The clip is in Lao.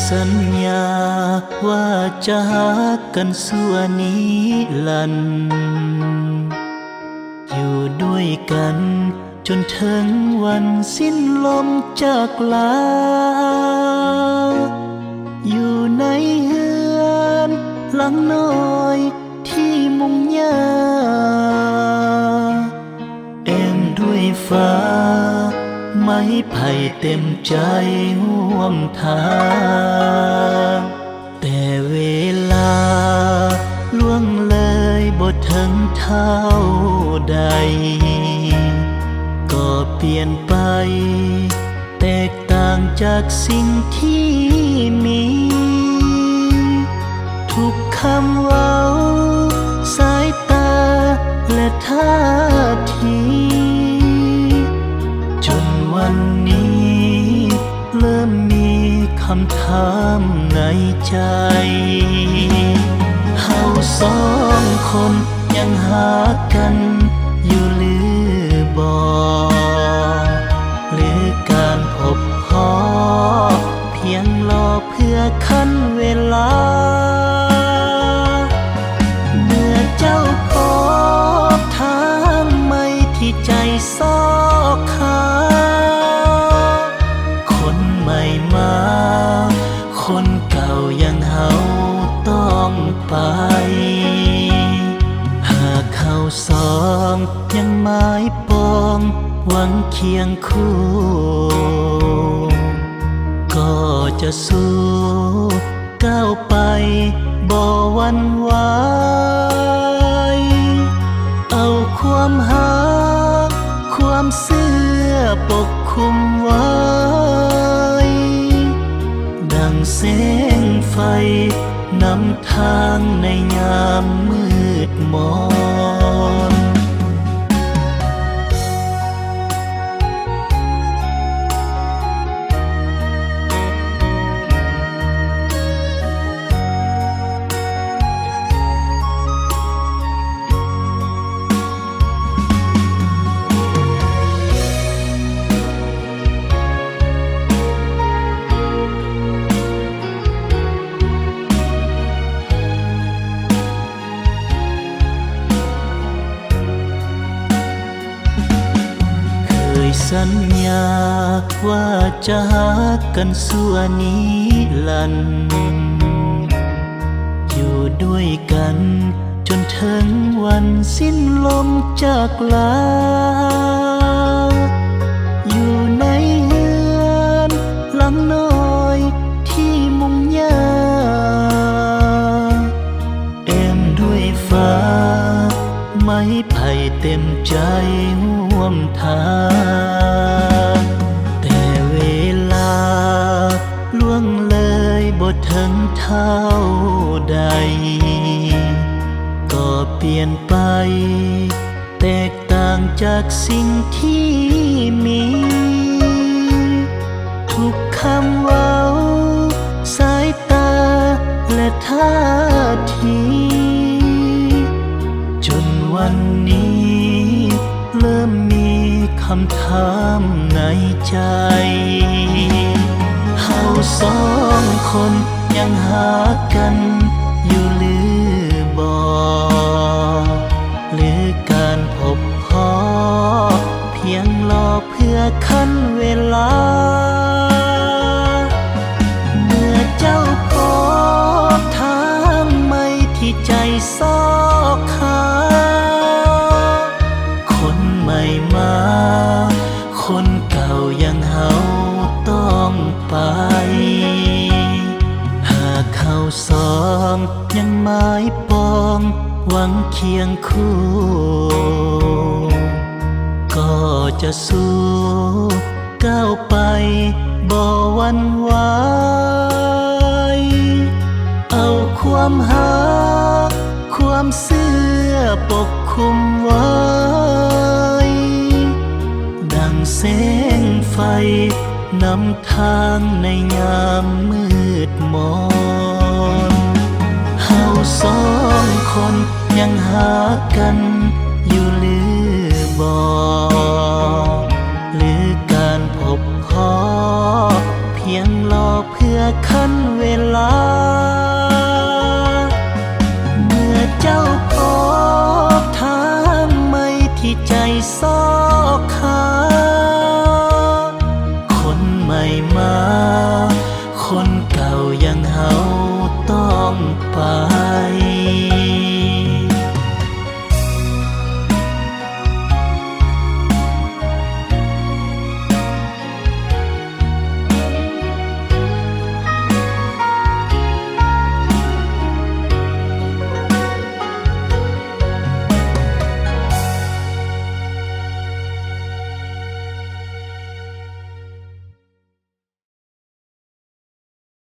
ສັນຍາວ່າຈະຮັກກັນຊົ່ວນິລັນ ຢູ່ດ້ວຍກັນຈົນເຖິງວັນສິ້ນລົມຈາກລາ ຢູ່ໃນເຮືອນຫຼັງນ້ອຍທີ່ມຸງຫຍ້າ ແອ້ມດ້ວຍຟ້າ ໄມ້ໄຜ່ເຕັມໃຈຮ່ວມທາງ ແຕ່ເວລາລ່ວງເລີຍບໍ່ເຖິງເທົ່າໃດ ກໍປ່ຽນໄປ ແຕກຕ່າງຈາກສິ່ງທີ່ມີ ທຸກຄຳເວົ້າ ສາຍຕາ ແລະ ທ່າທີ ຈົນວັນນີ້ເລີ່ມມີຄຳຖາມໃນໃຈ ເຮົາສອງຄົນຍັງຮັກກັນຢູ່ຫຼືບໍ່? ຫຼືການພົບພໍ້ພຽງລໍເພື່ອຂັ້ນເວລາ? ເມື່ອເຈົ້າພົບທາງໃໝ່ທີ່ໃຈຊອກຫາ ຄົນໃໝ່ມາ ຄົນເກົ່າຍັງເຮົາຕ້ອງໄປ ຫາກເຮົາສອງຍັງໝາຍປອງຫວັງຄຽງຄູ່ ກໍຈະສູ້ກ້າວໄປບໍ່ຫວັ່ນໄຫວ ເອົາຄວາມຮັກ ຄວາມເຊື່ອປົກຄຸມໄວ້ ດັ່ງແສງໄຟນຳທາງໃນຍາມມືດມອນ. ເຄີຍສັນຍາວ່າຈະຮັກກັນຊົ່ວນິລັນ ຢູ່ດ້ວຍກັນຈົນເຖິງວັນສິ້ນລົມຈາກລາ ຢູ່ໃນເຮືອນຫຼັງນ້ອຍທີ່ມຸງຫຍ້າ ແອ້ມດ້ວຍຟ້າ ໄມ້ໄຜ່ເຕັມໃຈຮ່ວມທາງ ແຕ່ເວລາລ່ວງເລີຍບໍ່ເຖິງເທົ່າໃດ ກໍປ່ຽນໄປ ແຕກຕ່າງຈາກສິ່ງທີ່ມີ ທຸກຄຳເວົ້າ ສາຍຕາ ແລະ ທ່າທີ ຈົນວັນນີ້ເລີ່ມມີຄຳຖາມໃນໃຈ ເຮົາສອງຄົນຍັງຮັກກັນຢູ່ຫຼືບໍ່? ຫຼືການພົບພໍ້ພຽງລໍເພື່ອຂັ້ນເວລາ? ເມື່ອເຈົ້າພົບທາງໃໝ່ທີ່ໃຈຊອກຫາ ຄົນໃໝ່ມາ ຄົນເກົ່າຍັງເຮົາຕ້ອງໄປ ຫາກເຮົາສອງຍັງໝາຍປອງຫວັງຄຽງຄູ່ ກໍຈະສູ້ກ້າວໄປບໍ່ຫວັ່ນໄຫວ ເອົາຄວາມຮັກ ຄວາມເຊື່ອປົກຄຸມໄວ້ ດັ່ງແສງໄຟນຳທາງໃນຍາມມືດມອນ ເຮົາສອງຄົນຍັງຮັກກັນຢູ່ຫຼືບໍ່? ຫຼືການພົບພໍ້ພຽງລໍເພື່ອຂັ້ນ ໃໝ່ມາ